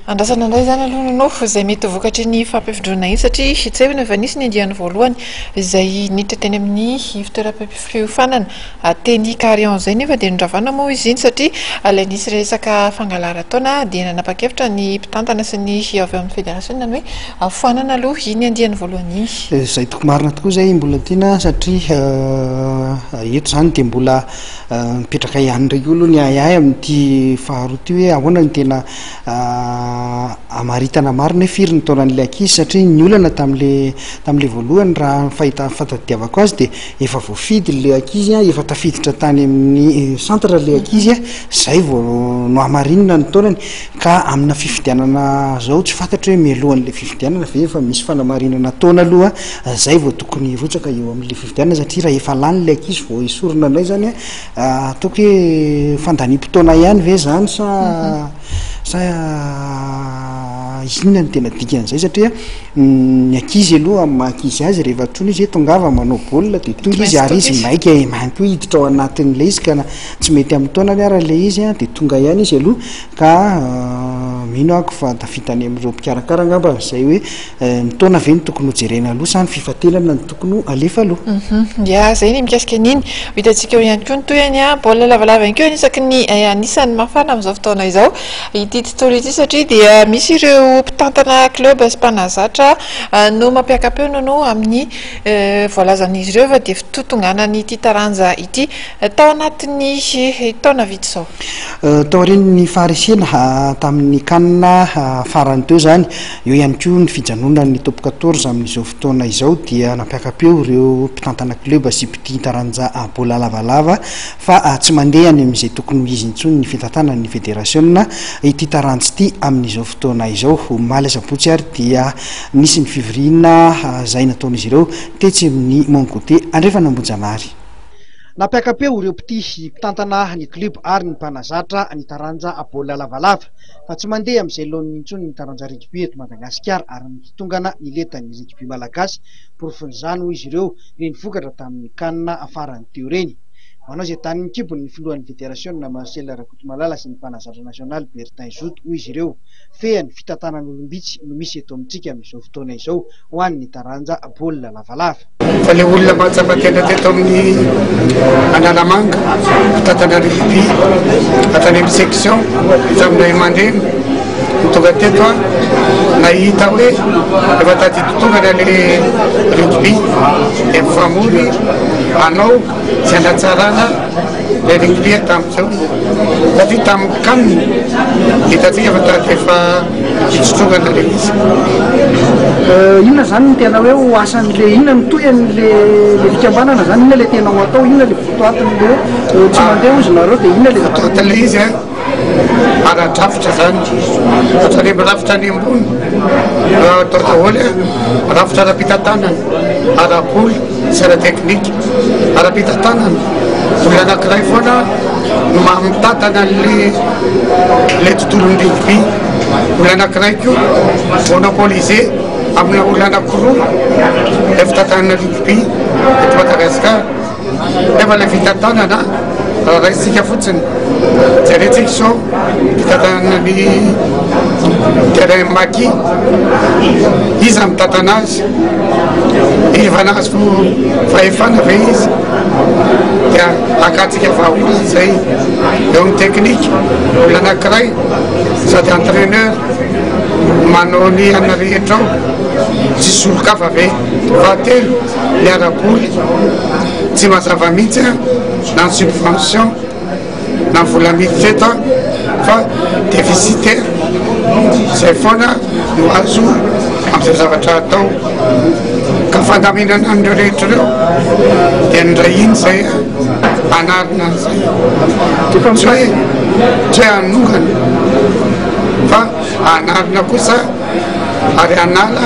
Andrasana indray izany aloha ny nofo izay mety ho vokatry ny fampivondronana iny satria tsiahivina fa nisy ny andiany voalohany izay niditra teny amin'ny ivontoeram-piofanana teny Carion izay nefa dia noravana moa izy iny satria ilay nisy resaka fangalara-taona dia nanapa-kevitra ny mpitantana sy ny avy ao amin'ny federasiona ny hoe foanana aloha iny andiany voalohany iny. Izay toko marina tokoa izay Mbolatiana satria eto izany dia mbola mipetraka ihany indray koa aloha ny ahiahy amin'ity faharoa ity hoe ahoana no tena Hamaritana marina hoe firy ny taonan'ilay ankizy satria ny olana tamin'le tamin'le voalohany raha ny fahita fahatadidiavako azy dia efa voafidy le ankizy a, efa tafiditra tany amin'ny centre le ankizy a, zay vao nohamarinina ny taonany ka amina fifidianana zao tsy fantatro hoe mialohan'le fifidianana ve efa misy fanamarinana taona aloha zay vao tokony hirotsaka eo amin'le fifidianana satria raha efa lany le ankizy vao esorina indray zany a Ataoko hoe fandaniam-potoana ihany ve zany sa sa inona no tena dikan'izay satria ny ankizy aloha amin'ny maha ankizy azy rehefa antsoina izy hoe tongava manao baolina de tonga izy ary izy maika e mahay koa hiditra ao anatin'ilay izy ka na tsy mety amin'ny taonany ara ilay izy a de tonga ihany izy aloha ka mino aho fa tafita any amin'ireo mpikarakara angamba izay hoe Ny taona ve no tokony ho jerena aloha sa ny fifantenana no tokony ho alefa aloha? Ya, zay ny mikasika an'iny. Ho hitantsika eo ihany koa ny tohiny an. Baolina lavalava ihany koa anisaky ny anisan'ny mafana amin'izao fotoana izao ity tontolo ity satria dia misy ireo mpitantana club sy mpanazatra no mampiaka-peo nono amin'ny voalazan'izy ireo fa dia fitotonganan'ity taranja ity tao anatin'ny taona vitsy izao. Taorian'ny faharesena tamin'ny Can farany teo izany, Eo ihany koa ny fijanonan'ny Top quatorze amin'izao fotoana izao dia nampiaka-peo ireo mpitantana klioba sy mpitia taranja baolina lavalava fa tsy mandeha any amin'izay tokony ho izy intsony ny fitantanan'ny federasiona ity taranja ity amin'izao fotoana izao. Omaly asabotsy ary dia nisy ny fivoriana izay nataon'izy ireo tetsy amin'ny Mont Goûter Andrefan'Ambohijanahary. Nampiaka-peo ireo mpitia, mpitantana ny klioba ary ny mpanazatra ny taranja baolina lavalava fa tsy mandeha amin'izay laoniny intsony ny taranja rugby eto Madagasikara ary mitotongana ny lentan'ny rugby malagasy. Porofon'izany, hoy izy ireo, ireny vokatra tamin'ny Can farany teo ireny. Manao izay danin'ny kibony ny filohan'ny federasiona Marcel Rakotomalala sy ny mpanazatra nasionaly Bertin Zoto, hoy izy ireo. Fehiny, fitantanan'olom-bitsy no misy eto amintsika amin'izao fotoana izao ho an'ny taranja baolina lavalava. Fa le olona mahatsapa tena teto amin'ny Analamanga, mpitantana rugby, hatrany amin'ny section, hatramin'ny ray aman-dreny, no tonga teto aho, nahita hoe efa tadiditongana le rugby, dia mifamory hanao sy hanatsarana le rugby hatramin'izao, satria tamin'ny can hitantsika fa tady efa Fitsotrovana ilay izy. Inona izany no tena hoe ho asan'le, inona no tohin'le le fikambanana izany, inona le tena ho atao, inona le votoatin'le hoe tsy mandeha hozy nareo dia inona le zavatra. Votoatin'ilay izy an, ara-drafitra izany, hatrany amin'ny rafitra any ambony atao daholo an, rafitra ara-pitantanana, ara-bola sy ara-teknika. Ara-pitantanana, olona anankiray foana no maha mitantana an'le le tontolon'ny rugby. Olona anankiray koa monopoliser amina olona anankiroa ilay fitantanana rugby eto Madagasikara. Nefa ilay fitantanana raha raisintsika fotsiny, jerentsika izao fitantanana ny terrain Maki, iza mitantana azy? Efa nahazo fahefana ve izy? Dia hakantsika vahaolana izay eo amin'ny teknika, olona anankiray sady entraîneur manao ny anona rehetra ao, tsisy olon-kafa ve? Fahatelo, ny ara-bola, tsy mazava mihitsy na ny subvention na ny vola miditra eto fa déficitaire, izay foana no azo amin'izay zavatra atao, ka fandaminana an'ireo rehetra ireo dia ny ray iny izay hanarina an'izay, tsy hoe tsy hoe hanongana fa hanarina kosa ary hanala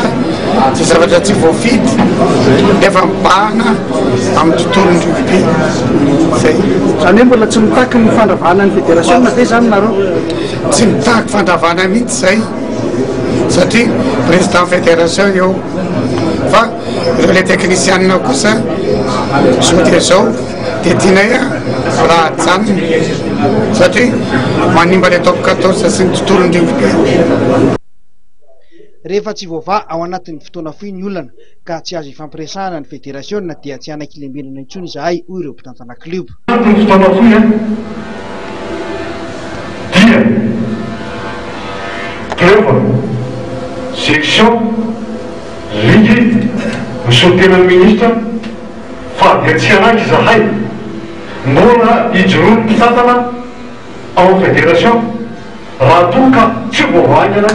izay zavatra tsy voafidy nefa mibahana amin'ny tontolon'ny rugby izay. Izany hoe mbola tsy mitaky ny fandravana ny federasiona ve izany nareo? Tsy mitaky fandravana mihitsy izay satria président fédération eo fa ireo le technicien kosa zao dia zao dia tianay raha ajanona. satria manimba ny Top 14 sy ny tontolon'ny rugby. Rehefa tsy voavaha ao anatin'ny fotoana fohy ny olana ka tsy azo ifampiresahana ny federasiona dia tsy hanaiky lembenana intsony izahay, hoy ireo mpitantana klioba. Anatin'ny fotoana fohy dia club, section, ligue, ny solontenan'ny ministra fa dia tsy hanaiky izahay mbola hijoroan'ny mpitantana ao amin'ny federation raha toa ka tsy voavaha haingana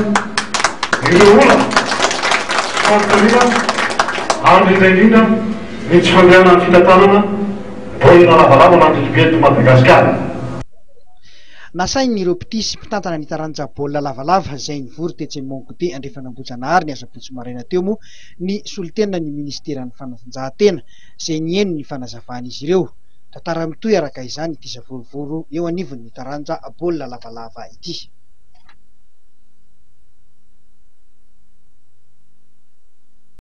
ireo olana sy fanontaniana ary indrindra indrindra ny tsy fandehanan'ny fitantanana baolina lavalava na ny rugby eto Madagasikara. Nasain'ireo mpitia sy mpitantana ny taranja baolina lavalava izay nivory tetsy amin'ny Mont Goûter Andrefan'Ambohijanahary ny asabotsy maraina teo moa ny solontenan'ny minisiteran'ny fanatanjahantena izay nihaino ny fanazavan'izy ireo. Tantara mitohy araka izany ity savorovoro eo anivon'ny taranja baolina lavalava ity.